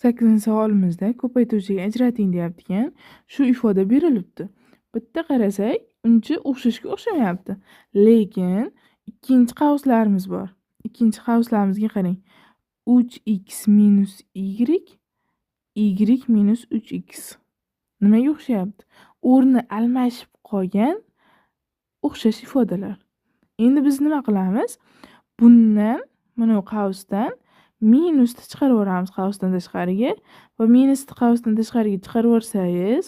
8-savolimizda ko'paytiruvchiga ajrating deyapti ekan. Shu ifoda berilibdi. Bitta qarasak, uncha o'xshashga o'xshamayapti. Lekin ikkinchi qavslarimiz bor. Ikkinchi qavslarimizga qarang. 3x minus y, y minus 3x. Nimaga o'xshayapti? O'rni almashib qolgan o'xshash ifodalar. Endi biz nima qilamiz? Bundan, mana bu qavsdan minusni chiqarib yuboramiz qavsdan tashqariga va minusni qavsdan tashqariga chiqarib yuborsangiz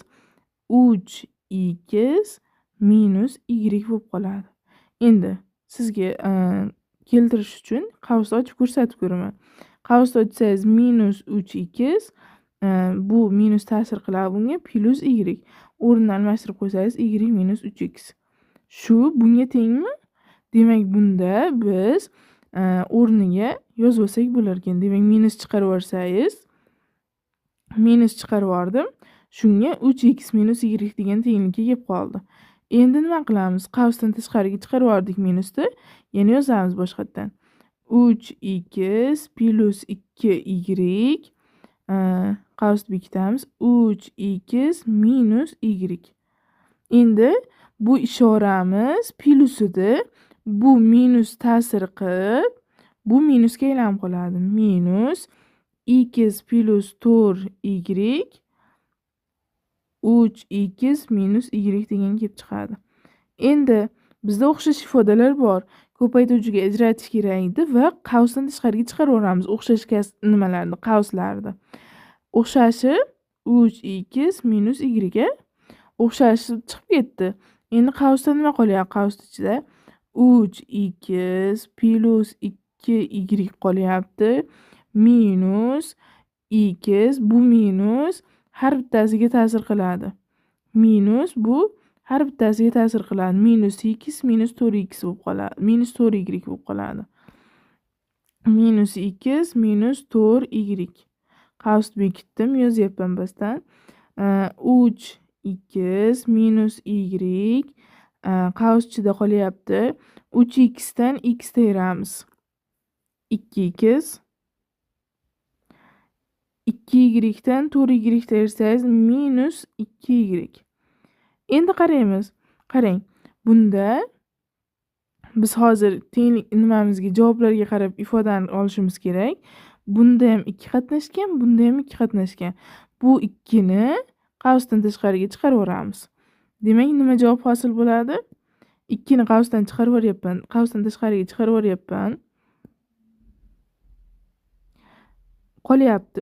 3x minus y bo'lib qoladi. Endi sizga keltirish uchun qavsni ochib ko'rsatib ko'raman. Qavsni ochsangiz minus 3x, bu minus ta'sir qiladi bunga, plus y. O'rnini almashtirib qo'ysangiz y minus 3x. Shu bunga tengmi? Demak, bunda biz o'rniga yozib olsak bo'lar ekan. Demak, minus chiqarib yuborsangiz, minus chiqarib yubordim. Shunga 3x minus y degan tenglikka kelib qoldi. Endi nima qilamiz? Qavsdan tashqariga chiqarib yubordik minusni. Yana yozamiz boshqatdan. 3x plus 2y, qavsni bekitamiz. 3x minus y. Endi bu ishoramiz plus edi. Bu minus ta'sir qilib, bu minusga aylanib qoladi. Minus x plus 4y 3x minus y degan kelib chiqadi. Endi bizda o'xshash ifodalar bor. Ko'paytiruvchiga ajratish kerak edi va qavsdan tashqariga chiqarib yuboramiz o'xshash nimalarni, qavslarni. O'xshashi 3x minus y o'xshashi chiqib ketdi. Endi qavsda nima qolyapti? Qavs ichida 3x plus 2y qolyapti. Minus x, bu minus har bittasiga ta'sir qiladi. Minus bu har bittasiga ta'sir qiladi. Minus x minus 4x bo'lib qoladi. Minus 4y bo'lib qoladi. Minus x minus 4y. Qavsni bekitdim, yozyapman pastdan. 3x minus y qavs ichida qolyapti. 3x dan x teramiz. 2x 2y dan 4y tersangiz minus 2y. Endi qaraymiz. Qarang, bunda biz hozir tenglik nimamizga, javoblarga qarab ifodani olishimiz kerak. Bunda ham 2 qatnashgan, bunda ham 2 qatnashgan. Bu 2 ni qavsdan tashqariga chiqarib yuboramiz. Demak, nima javob hosil bo'ladi? 2 ni qavsdan chiqarib yuboryapman, qavsdan tashqariga chiqarib yuboryapman. Qolyapti